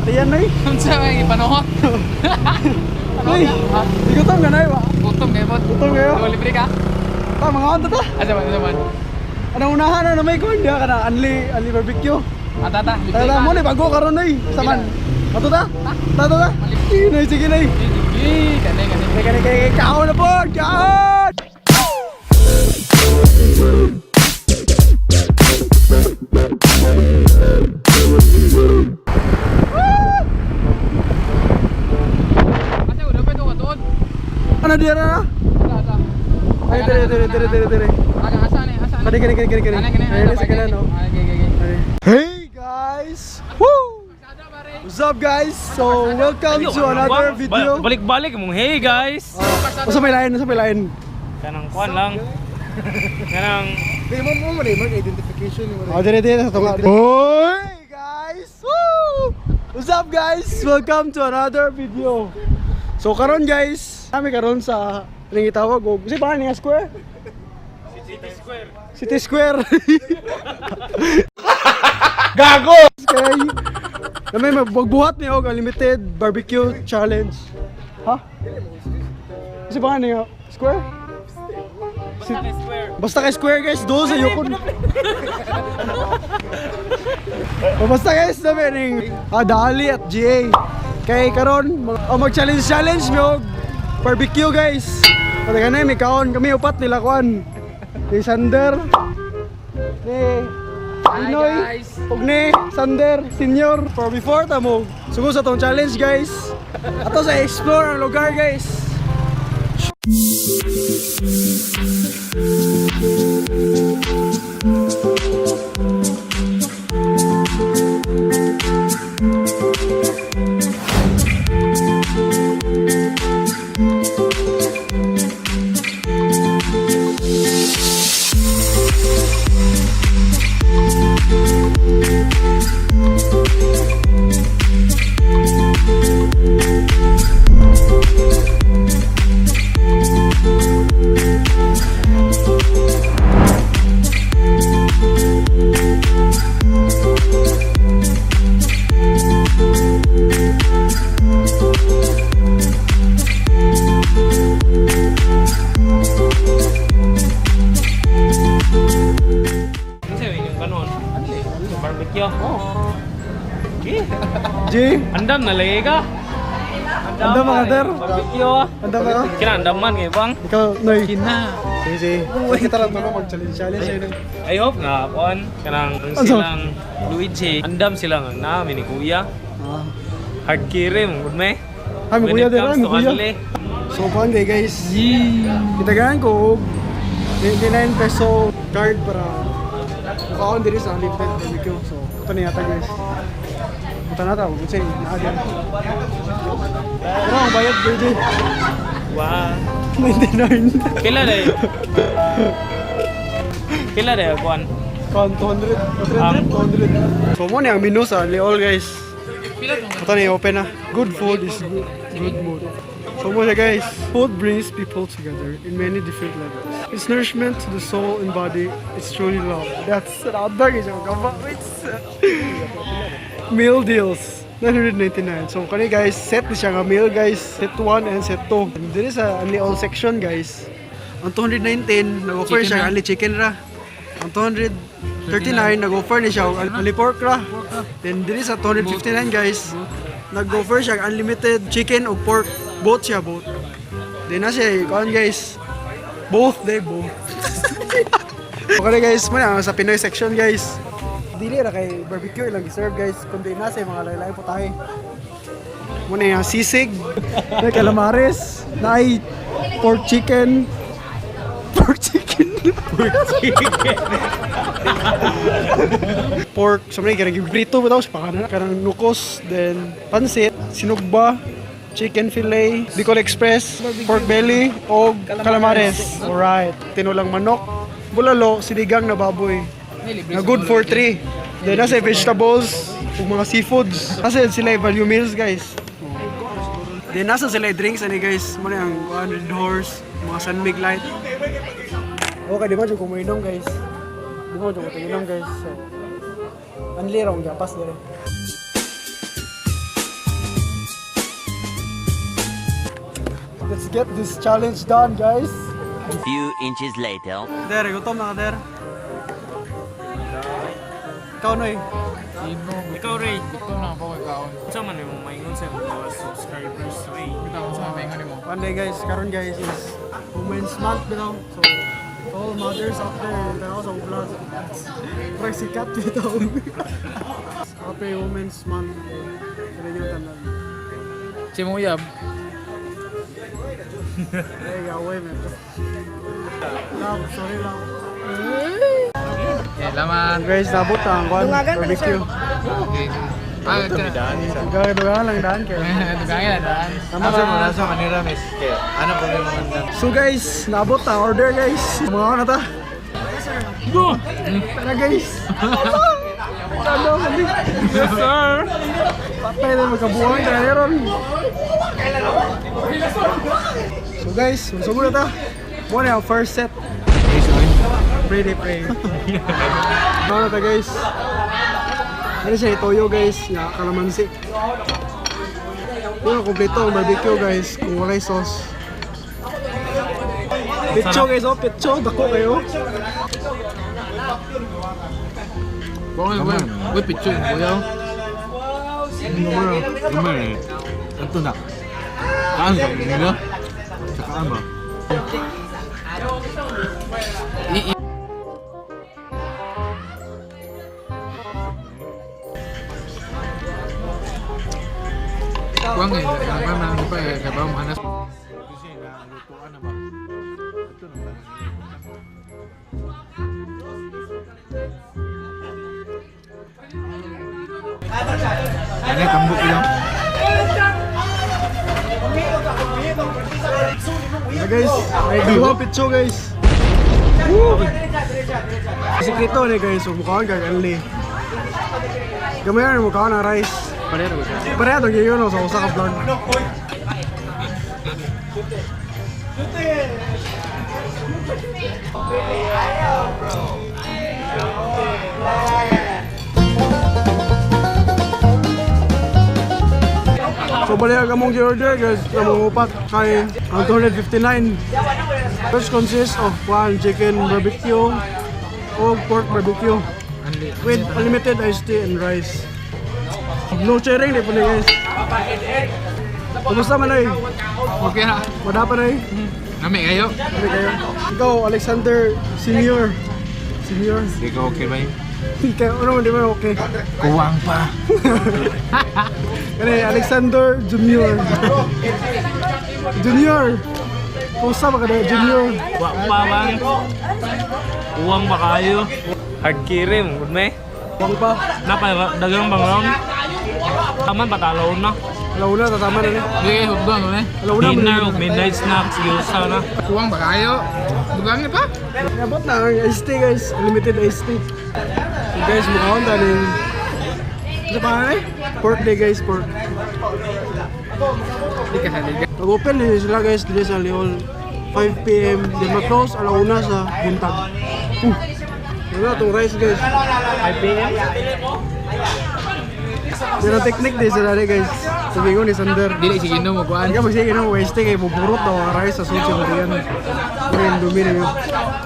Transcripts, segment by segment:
Sultian na eh. Unsa may gipanuhot? Uy, igutom ka na eh ba? Gutom kayo po. Gutom kayo? Libre ka? Ta, mga kanta ta. Asa man, asa man. Anong unahan na may kuwan diha ka na unli barbecue. Ata ta, libre Tara ka. mo ni bago karon oy. Saman. Ato ta? Ta ta ta. Sige na, sige na. Sige, kani kani. Kay kay kay kaon na po. Kaon. Asa ulo pa to katuod. Ano diha na? Ata ata. Ay, dire dire dire dire dire. Aga asa ni, asa ni. Kani kani kani kani kani. Kani kani. Ay, sa kanan no. Ay, okay, okay, okay. Hey guys. Woo! Sada pare. What's up guys? So welcome to another video. Balik-balik mong hey guys. Usa may lain, usa may lain. Kanang kuan lang. Kanang Di mo mo man mag identification ni mo. Oh, dire dire sa tunga. Hoy guys! Woo! What's up guys? Welcome to another video. So karon guys, kami karon sa ring itawag og si pa nga square? City Square. City Square. Gago! Kay na may magbuhat ni og unlimited barbecue challenge. Ha? Kasi ba nga square? Basta kay Square. Basta kay Square guys, doon sa Yukon. O basta guys, dami ning Dali at GA. Kay karon oh, mag-challenge challenge mi og barbecue guys. Pati kanay may kaon kami upat nila kuan. Ni Sander, ni Hi Pinoy, guys. ug ni Sander Senior. For before ta mo sugod sa tong challenge guys. Ato sa explore ang lugar guys. Unsa yung inyong kanon? Barbecue. Oh. Okay. G, Andam na lagi ka. Andam mga der. Barbecue ah. anda ba ka? Kina andam man kay bang. Ikaw, Noy. Kina. Sige, sige. Kita lang naman mag-challenge challenge. Ayun. I hope nga kuan kanang ang Ano? silang Luigi. Andam sila nga nami ni kuya. Ah. Hard carry mo gud may. Ay, may When kuya it din, comes ay, may to kuya. anli, So, kuhan kay guys. Kitagahan ko og 99 peso card para mukaon diri sa unlimited barbecue. So, ito na yata guys. Ito na ta, kung sa'yo, naa din. Pero ang bayad, JJ, Wow. 99. Kila day. Kila day kuan. Kuhan, 200. 300, 200. So, mo ni ang menu sa Leol guys. Pila tong Ito na yung open na. Good food is good, good mood. So mo siya guys, food brings people together in many different levels. It's nourishment to the soul and body. It's truly love. That's another is yung meal deals. 999. So kani guys, set ni siya nga meal guys. Set 1 and set 2. And diri sa only all section guys. Ang 219 nag-offer Chicken siya na. only chicken ra. Ang 239 nag-offer ni siya og only pork ra. Then diri sa 259 guys, nag-offer siya og unlimited chicken o pork. Both siya, both. Then na siya, kuan guys. Both, they both. Okay guys, muna sa Pinoy section guys. Dili ra kay barbecue ilang gi-serve guys, kundi na sa mga laylay putahe. Muna yung sisig, na calamares, na ay pork chicken. Pork chicken. Pork chicken. Pork, sa mga kanang prito ba tapos pa kanang nukos, then pansit, sinugba, chicken fillet, Bicol Express, pork belly, o calamares. Alright. Tinulang manok, bulalo, sinigang na baboy. Libre Na good for three. Then nasa vegetables, ug mga seafoods. Nasa sila value meals guys. Then nasa sila drinks ani guys, mo na ang 100 horse, mga San Mig Light. Okay, di ba jud ko moinom guys. Di ba jud ko inom guys. So, anli ra akong gapas dire. Let's get this challenge done, guys. Few inches later. Der, gutom na ka, Der. Ikaw, Noy. Sino? Ikaw, Ray. Gutom na ako ikaw. Unsa man imong maingon sa imong mga subscribers, Ray? Bitaw sa mga nimo. One day, guys, karon guys is Women's Month bitaw. So, to all mothers out there, tanaw sa vlog. Parang sikat bitaw. Happy Women's Month. Sa inyo tanan. Si mong uyab. Ay, gawin, man. Love, sorry lang. Eh, laman. Guys, nabot na ang kwan, barbecue. Okay. Ah, ito na. Dugangan lang daan kayo. Dugangan na daan. Tama sa Nasa kanila miss kay ano po yung mga So guys, nabot na order guys. Mga na ta. Go! Tara guys. Ano? Yes, sir! Patay na magkabuhay tayo ron. So guys, sugod na ta. Mo na ang first set. Pray, day, pray. Ano na ta guys? Ano siya itoyo guys, nga kalamansi. Yung kompleto ang barbecue guys, kung walay sauce. Pecho guys, oh, pecho, dako kayo. Buong uy, uy, picho kuya. Gamay. Ato na. Kaan sa nila? Sa kaan ba? I i Kuang eh, ang mga pa eh, kabaw mahanas. Kasi nalutuan na ba? Ato na ba? Ano tambok lang? Yeah, guys, may duha pitso guys. Woo! Sikreto ni guys, so mukhaan kag anli. Gamay ra mukhaan ang rice. Pareho to gyud sa usa ka vlog. So bali ang among order guys, among upat kay ang 259. First consists of one chicken barbecue o pork barbecue with unlimited iced tea and rice. No sharing di po ni guys. Kumusta man ay? Okay na. Madapa na eh. Nami kayo. Ano kayo? Ikaw, Alexander Senior. Senior. Hindi ka okay ba yun? Ikaw, ano man, di ba okay? Kuwang pa. Kani, Alexander Junior. Junior! Kumusta ba ka na, Junior? Wa pa bang? Uwang ba kayo? Hard kirim, gud may. Wang pa. Napa dagang bang round? Taman patalaw na. Alauna, tatama na ni. Hindi kayo hugdon, no eh. Alauna, Dinner ug midnight snacks gyusa na. Kuwang ba kayo? Dugangan pa? Abot na ang iced tea guys, unlimited iced tea. So guys, mukha akong tanin. Ano pa eh? Pork day guys, pork. Di ka saliga. Mag-open din sila guys dito sa Leon. 5 p.m. Then mag-close alauna sa buntag. Wala itong rice guys. 5 p.m. Pero technique din sila rin guys. Sabi ko ni Sander. Dili sige no mo kuan. Hindi ka magsige ng waste kay buburot daw ang rice sa sushi mo diyan. Pero yung dumi na yun.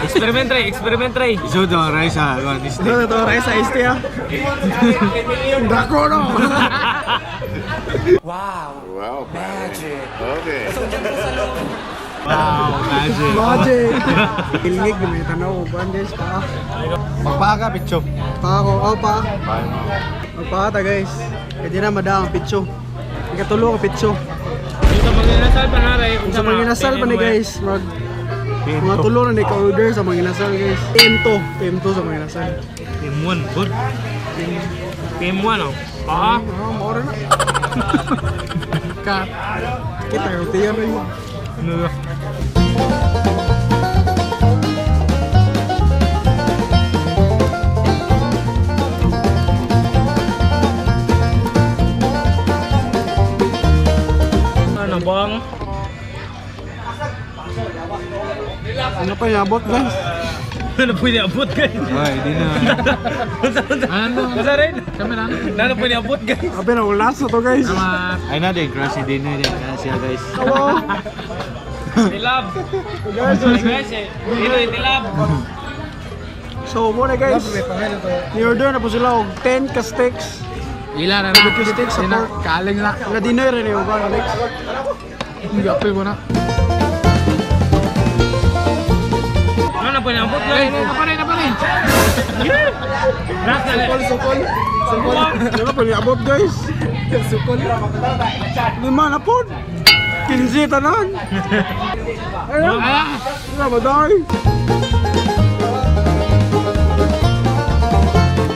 Experiment Ray, experiment Ray. Iso daw ang rice ha. Ito ito rice sa iced tea ah. Dako no! Wow, magic. Okay. Wow, magic. Magic! Ilngig na may tanaw. Kuan guys pa. Magpaka, picho. Pa ako. Oh, pa. Magpakata guys. Kaya di na madang ang pitso. Ikatulo ka pitso. Yung sa mga inasal pa na Ray. Sa mga inasal pa ni guys, mag mga tulo na ni ka-order sa mga inasal guys. TM2, TM2 sa mga inasal. PM1, good. PM1 oh. Paa. Ah, maura na. Ka. Kita yung tiyan na yun. Ano? Ano bang? Ano pa yung abot guys? Ano pwede abot guys? Ay, di na. Ano? Basta rin. Kami na. Ano pwede abot guys? Abi na ulas na to guys. Salamat. Ay na din, crush si Dino din. Siya guys. Hello. Tilab. Guys, Guys, eh. Dito eh, tilab. so mo na guys. Ni-order na po sila og 10 ka steaks. Ila na na. Barbecue steak sa Ila, pork. Kaling na. Na dinner rin yung ba, Alex? Gapil ko na. Ano na pwede abot Ay, guys? napalay, napalay. Last na. Sukol, sukol. Ano pa niabot guys? Sukol. Lima na po. 15 tanan. Ayun. Ah! Wala ba day?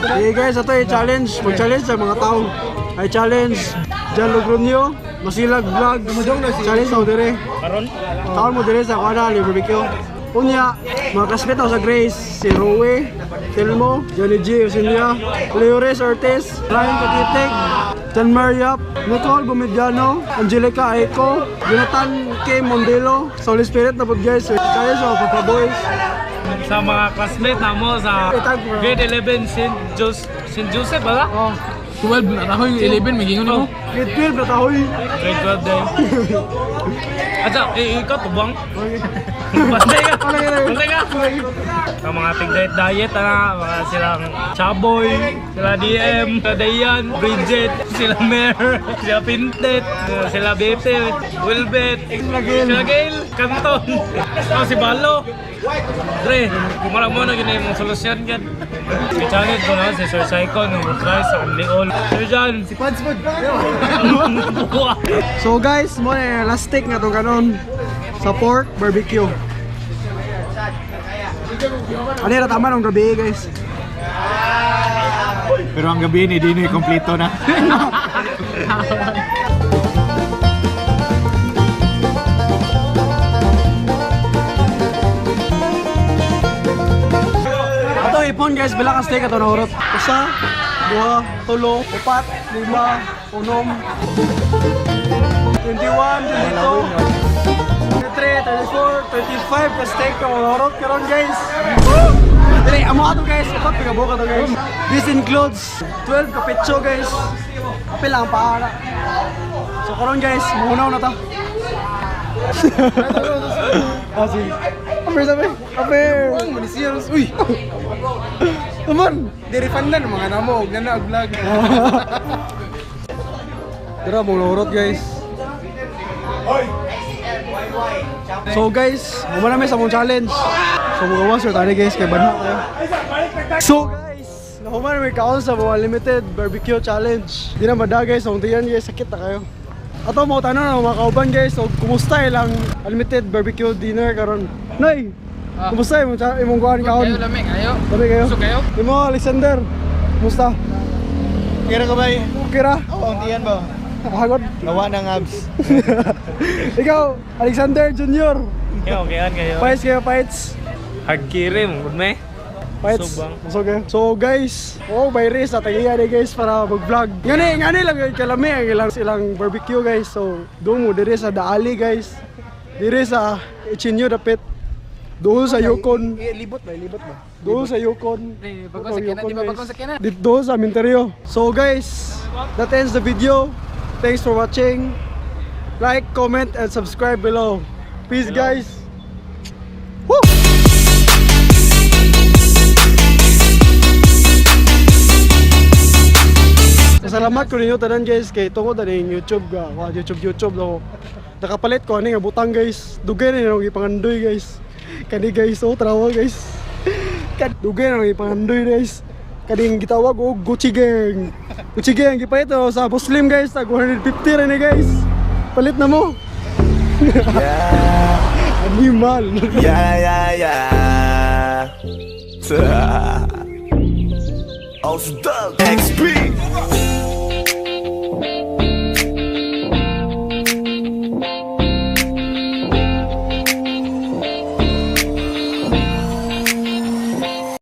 Hey guys, ito yung challenge. Mag-challenge sa mga tao. Ay challenge. Jan Logronyo, Masilag Vlog. Challenge ako dire. Karon? Taon mo dire sa Kuana, Barbecue. Unya, mga kasmit ako sa Grace, si Rowe, Telmo, Johnny G, Usinia, Leores Ortiz, Ryan Katitik, Jan Mariap, Nicole Bumediano, Angelica Aiko, Jonathan K. Mondelo, sa Holy Spirit na po guys, challenge ako, Papa Boys. Sa mga classmate namo sa Itag mo. grade 11 St. Joseph, St. Joseph ba? Oh, 12 na ako yung 11, may gingon ako. grade 12 na tahoy. Grade 12 din. Asa, eh, ikaw tubang. Bantay ka. Bantay ka. Sa mga tig diet diet ana, mga silang Chaboy, sila DM, sila Dayan, Bridget, sila Mer, sila Pintet, sila Bete, Wilbet, Sila Gail. sila Gail, Canton, oh, si Balo. Dre, kumara mo na gina yung solusyon yan. I-challenge ko na si Sir Psycho nung try sa Leon. Sir John, si Pads So guys, mo na yung last take nga to kanon sa pork barbecue. Ano yung tama ng gabi guys? Pero ang gabi ni Dino kompleto na. Ato ipon guys, bila ka steak ato nahurot. Usa, duha, tulo, upat, lima, unom, 21, 22, 23, 34, 35 ka steak ka nahurot karon guys. Woo! Dili, amo ato guys, upat pigabo ka to guys. This includes 12 ka petso guys. Apil lang paara. So karon guys, muhunaw na ta. Ah, sige. Aper, sabi. Aper. Uy! Naman. Di-refund na mga namo, og na vlog. Tara, mong guys. So guys, human namin sa mong challenge. So mga sir tayo guys, kay banha tayo. So guys, nahuman namin kaon sa mga limited barbecue challenge. Di na mada guys, ang tiyan guys, sakit na kayo. Ato mo tanong na mga kauban guys, so kumusta ilang unlimited barbecue dinner karon? Nay, kumusta imong imong kuan kaon? Kayo lami, kayo. Dami kayo. Busog kayo? Imo Alexander, kumusta? Kira ko ba? Okay ra? Oo, ang tiyan ba? Hagod. Nawa ng abs. Ikaw, Alexander Junior. Okay, kayo. Fights kayo, fights. Hard carry mo, good may. Fights. Subang. Busog kayo. So guys, oh, may race at tagiya ni guys para mag-vlog. Ngani, ngani lang yung kalami ang ilang ilang barbecue guys. So, doon mo dire sa Daali guys. Dire sa Ichinyo dapit. Doon sa Yukon. Libot ba? Libot ba? Doon sa Yukon. Di, bagong sakyanan, di ba bagong sakyanan? Dito sa Minterio. So guys, that ends the video. Thanks for watching. Like, comment, and subscribe below. Peace guys. Woo! Salamat ko ninyo tanan guys kay tungod ani YouTube ga, wa YouTube YouTube daw. Nakapalit ko ani nga butang guys. Dugay na nang ipangandoy guys. Kani guys, oh trawa guys. Kad dugay na nang ipangandoy guys. Kaning gitawag og Gucci Gang. Gucci Gang gipalit oh, sa Muslim guys, tag 150 ra ni guys. Palit na mo. Animal. Yeah. Also, XP.